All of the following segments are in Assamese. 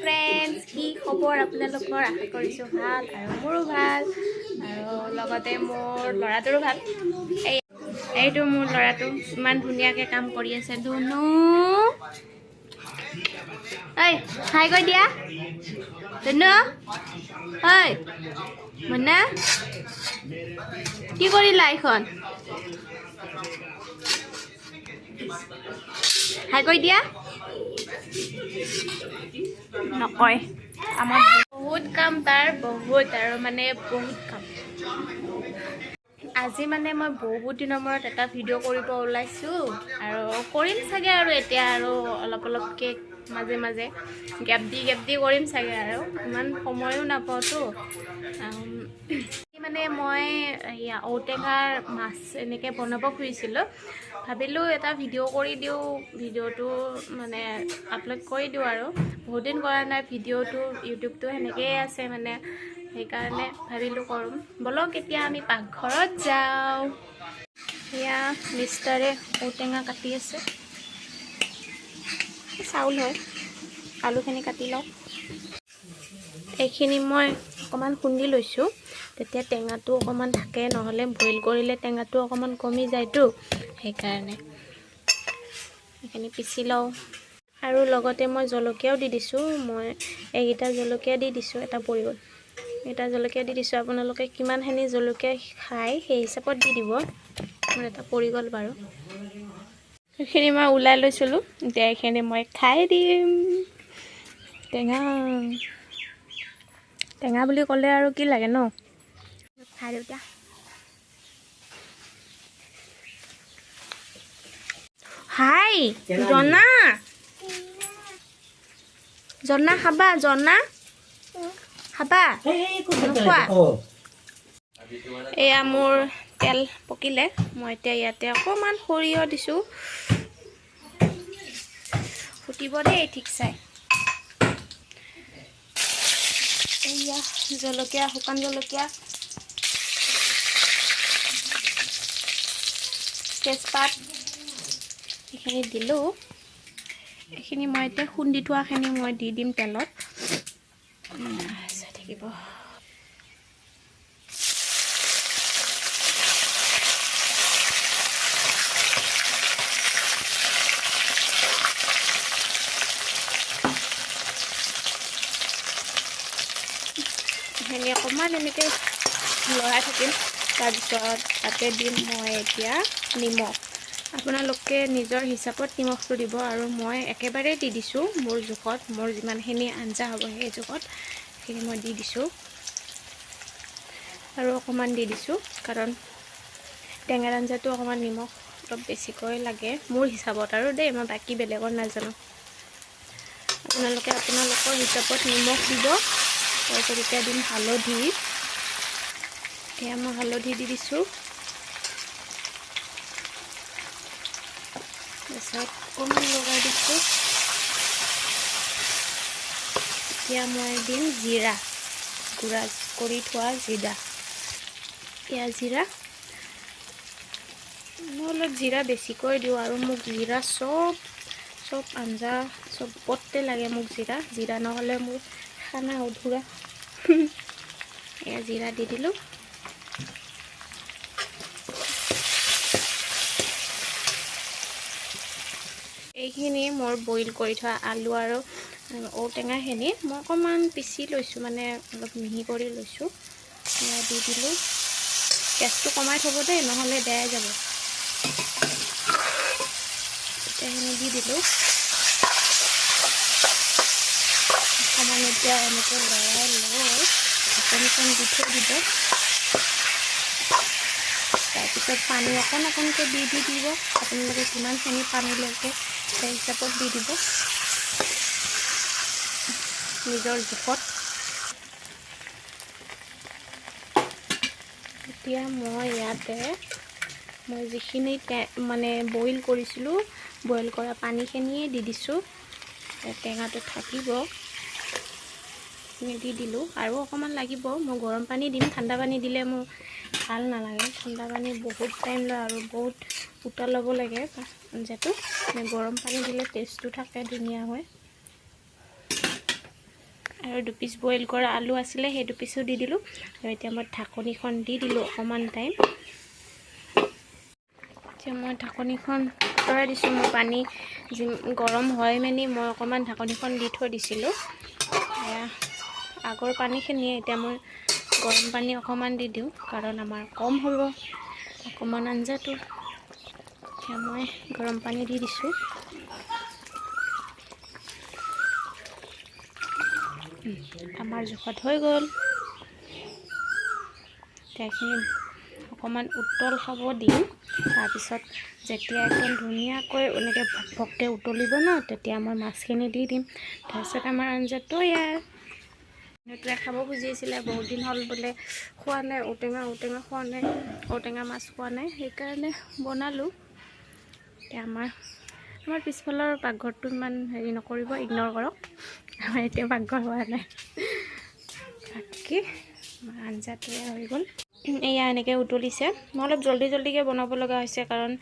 ফ্ৰেণ্ডছ, কি খবৰ আপোনালোকৰ? আশা কৰিছোঁ ভাল আৰু মোৰো ভাল আৰু লগতে মোৰ ল'ৰাটোৰো ভাল। এইটো মোৰ ল'ৰাটো ইমান ধুনীয়াকৈ কাম কৰি আছে। ধুনু, ঐ, হাই কৈ দিয়া। ধুনু, ঐ মুন্না, কি কৰিলা এইখন? হাই কৈ দিয়া। নকয়। আমাৰ বহুত কাম, তাৰ বহুত আৰু মানে বহুত কাম। আজি মানে মই বহুত দিনৰ মূৰত এটা ভিডিঅ' কৰিব ওলাইছোঁ আৰু কৰিম চাগে, আৰু এতিয়া আৰু অলপ অলপকৈ মাজে মাজে গেপ দি কৰিম চাগে, আৰু ইমান সময়ো নাপাওঁতো। মানে মই এয়া ঔটেঙাৰ মাছ এনেকৈ বনাব খুজিছিলোঁ, ভাবিলোঁ এটা ভিডিঅ' কৰি দিওঁ, ভিডিঅ'টো মানে আপলোড কৰি দিওঁ, আৰু বহুত দিন কৰা নাই ভিডিঅ'টো, ইউটিউবটো সেনেকৈয়ে আছে মানে, সেইকাৰণে ভাবিলোঁ কৰোঁ। ব'লক, এতিয়া আমি পাকঘৰত যাওঁ। এয়া মিষ্টাৰে ঔটেঙা কাটি আছে, চাউল হয়, আলুখিনি কাটি লওঁ। এইখিনি মই অকণমান খুন্দি লৈছোঁ, তেতিয়া টেঙাটো অকণমান থাকে, নহ'লে বইল কৰিলে টেঙাটো অকণমান কমি যায়তো, সেইকাৰণে এইখিনি পিচি লওঁ। আৰু লগতে মই জলকীয়াও দি দিছোঁ, মই এইকেইটা জলকীয়া দি দিছোঁ, এটা পৰি গ'ল, এটা জলকীয়া দি দিছোঁ। আপোনালোকে কিমানখিনি জলকীয়া খায় সেই হিচাপত দি দিব। মোৰ এটা পৰি গ'ল বাৰু। সেইখিনি মই ওলাই লৈছিলোঁ, এতিয়া এইখিনি মই খাই দিম। টেঙা টেঙা বুলি ক'লে আৰু কি লাগে ন, খাই দিওঁ এতিয়া। হাই জনা, জনা খাবা? জনা খাবা নোখোৱা? এয়া মোৰ তেল পকিলে, মই এতিয়া ইয়াতে অকণমান সৰিয়হ দিছোঁ, ফুটিব দেই ঠিক চাই। এয়া জলকীয়া, শুকান জলকীয়া, তেজপাত এইখিনি দিলোঁ। এইখিনি মই এতিয়া খুন্দি থোৱাখিনি মই দি দিম তেলত, চাই থাকিব। এইখিনি অকণমান এনেকৈ লৰাই থাকিম, তাৰপিছত তাতে দিম মই এতিয়া নিমখ। আপোনালোকে নিজৰ হিচাপত নিমখটো দিব, আৰু মই একেবাৰেই দি দিছোঁ মোৰ জোখত, মোৰ যিমানখিনি আঞ্জা হ'ব সেই জোখত সেইখিনি মই দি দিছোঁ, আৰু অকণমান দি দিছোঁ, কাৰণ টেঙাৰ আঞ্জাটো অকণমান নিমখ অলপ বেছিকৈ লাগে মোৰ হিচাপত আৰু দেই, মই বাকী বেলেগৰ নাজানো। আপোনালোকে আপোনালোকৰ হিচাপত নিমখ দিব। তাৰপিছত এতিয়া দিম হালধি, এতিয়া মই হালধি দি দিছোঁ। তাৰপিছত অকণমান লগাই দিছোঁ। এতিয়া মই দিম জিৰা, গুড়া কৰি থোৱা জিৰা, এয়া জিৰা। মই অলপ জিৰা বেছিকৈ দিওঁ, আৰু মোক জিৰা চব চব আঞ্জা চবতে লাগে মোক জিৰা, জিৰা নহ'লে মোৰ খানা অধুৰা। এয়া জিৰা দি দিলোঁ। এইখিনি মোৰ বইল কৰি থোৱা আলু আৰু ঔটেঙাখিনি মই অকণমান পিচি লৈছোঁ, মানে অলপ মিহি কৰি লৈছোঁ, এয়া দি দিলোঁ। গেছটো কমাই থ'ব দেই, নহ'লে বেয়াই যাব। এইখিনি দি দিলোঁ অকণমান, এতিয়া এনেকৈ লৰাই লৈ ঢাকনিখন দি থৈ দিব। তাৰপিছত পানী অকণ অকণকৈ দি দি দিব, আপোনালোকে কিমানখিনি পানী লাগে সেই হিচাপত দি দিব নিজৰ জোখত। এতিয়া মই ইয়াতে মই যিখিনি মানে বইল কৰিছিলোঁ, বইল কৰা পানীখিনিয়ে দি দিছোঁ, টেঙাটো থাকিব, দি দিলোঁ। আৰু অকণমান লাগিব, মই গৰম পানী দিম, ঠাণ্ডা পানী দিলে মোৰ ভাল নালাগে, ঠাণ্ডা পানী বহুত টাইম লয় আৰু বহুত উতলাব লাগে আঞ্জাটো, মানে গৰম পানী দিলে টেষ্টটো থাকে ধুনীয়া হয়। আৰু দুপিচ বইল কৰা আলু আছিলে, সেই দুপিচো দি দিলোঁ। আৰু এতিয়া মই ঢাকনিখন দি দিলোঁ অকণমান টাইম। এতিয়া মই ঢাকনিখন আঁতৰাই দিছোঁ। মই পানী গৰম হয় মেলি মই অকণমান ঢাকনিখন দি থৈ দিছিলোঁ। এয়া আগৰ পানীখিনিয়ে এতিয়া মই গৰম পানী অকণমান দি দিওঁ, কাৰণ আমাৰ কম হ'ব অকণমান আঞ্জাটো। এতিয়া মই গৰম পানী দি দিছোঁ। আমাৰ জোখত হৈ গ'ল। এতিয়া এইখিনি অকণমান উতল খাব দিম। তাৰপিছত যেতিয়া একদম ধুনীয়াকৈ এনেকৈ ভক ভককৈ উতলিব ন, তেতিয়া মই মাছখিনি দি দিম। তাৰপিছত আমাৰ আঞ্জাটো তৈয়াৰ। মানুহটোৱে খাব খুজি আছিলে, বহুত দিন হ'ল বোলে খোৱা নাই, ঔটেঙা ঔটেঙা খোৱা নাই, ঔটেঙা মাছ খোৱা নাই, সেইকাৰণে বনালোঁ। এতিয়া আমাৰ আমাৰ পিছফালৰ পাকঘৰটো ইমান হেৰি নকৰিব, ইগন'ৰ কৰক, আমাৰ এতিয়া পাকঘৰ হোৱা নাই। বাকী আমাৰ আঞ্জা তৈয়াৰ হৈ গ'ল। এয়া এনেকৈ উতলিছে। মই অলপ জল্দি জল্দিকৈ বনাব লগা হৈছে, কাৰণ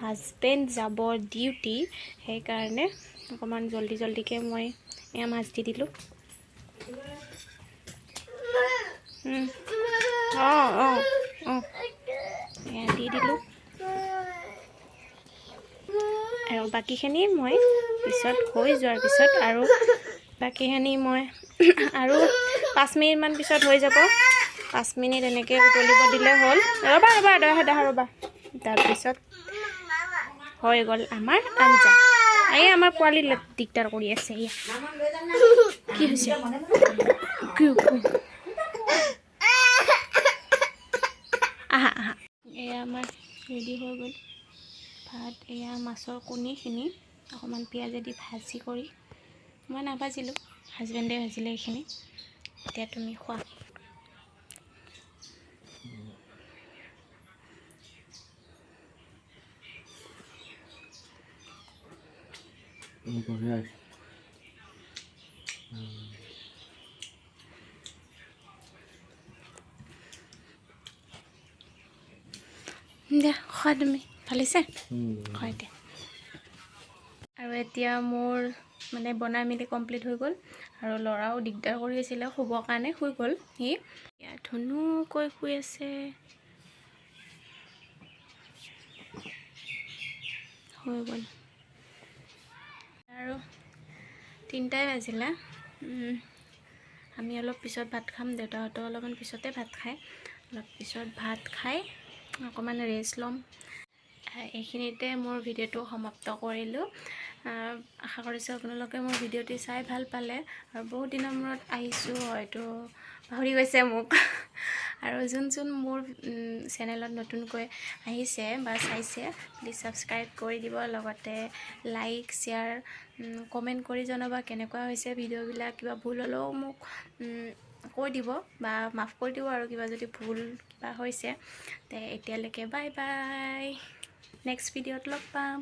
হাজবেণ্ড যাব ডিউটি, সেইকাৰণে অকণমান জল্দি জল্দিকৈ মই এয়া মাছ দি দিলোঁ। অঁ অঁ অঁ এয়া দি দিলোঁ। আৰু বাকীখিনি মই পিছত হৈ যোৱাৰ পিছত, আৰু বাকীখিনি মই আৰু 5 মিনিটমান পিছত হৈ যাব। 5 মিনিট এনেকৈ উতলিব দিলে হ'ল। ৰ'বা ৰ'বা দহা দহা ৰ'বা। তাৰপিছত হৈ গ'ল আমাৰ আঞ্জা। এই আমাৰ পোৱালি দিগদাৰ কৰি আছে। এয়া কি হৈছে? আহা আহা। এয়া আমাৰ ৰেডি হৈ গ'ল ভাত। এয়া মাছৰ কণীখিনি অকণমান পিঁয়াজেদি ভাজি কৰি, মই নাভাজিলোঁ, হাজবেণ্ডে ভাজিলে এইখিনি। এতিয়া তুমি খোৱা। দিয়া খোৱা তুমি, ভাল হৈছে খোৱা এতিয়া। আৰু এতিয়া মোৰ মানে বনাই মেলি কমপ্লিট হৈ গ'ল। আৰু ল'ৰাও দিগদাৰ কৰি আছিলে শুবৰ কাৰণে, শুই গ'ল সি। ইয়াত ধুনুকৈ শুই আছে, হৈ গ'ল। আৰু 3টাই বাজিলে। আমি অলপ পিছত ভাত খাম, দেউতাহঁতেও অলপমান পিছতে ভাত খায়। অলপ পিছত ভাত খাই অকণমান ৰেষ্ট ল'ম। এইখিনিতে মোৰ ভিডিঅ'টো সমাপ্ত কৰিলোঁ। আশা কৰিছোঁ আপোনালোকে মোৰ ভিডিঅ'টি চাই ভাল পালে। আৰু বহুত দিনৰ মূৰত আহিছোঁ, হয়তো পাহৰি গৈছে মোক। আৰু যোন যোন মোৰ চেনেলত নতুনকৈ আহিছে বা চাইছে, প্লিজ ছাবস্ক্ৰাইব কৰি দিব, লগতে লাইক শ্বেয়াৰ কমেণ্ট কৰি জনাবা কেনেকুৱা হৈছে ভিডিঅ'বিলাক। কিবা ভুল হ'লেও মোক কৈ দিব বা মাফ কৰি দিব, আৰু কিবা যদি ভুল কিবা হৈছে। তে এতিয়ালৈকে বাই বাই, নেক্সট ভিডিঅ'ত লগ পাম।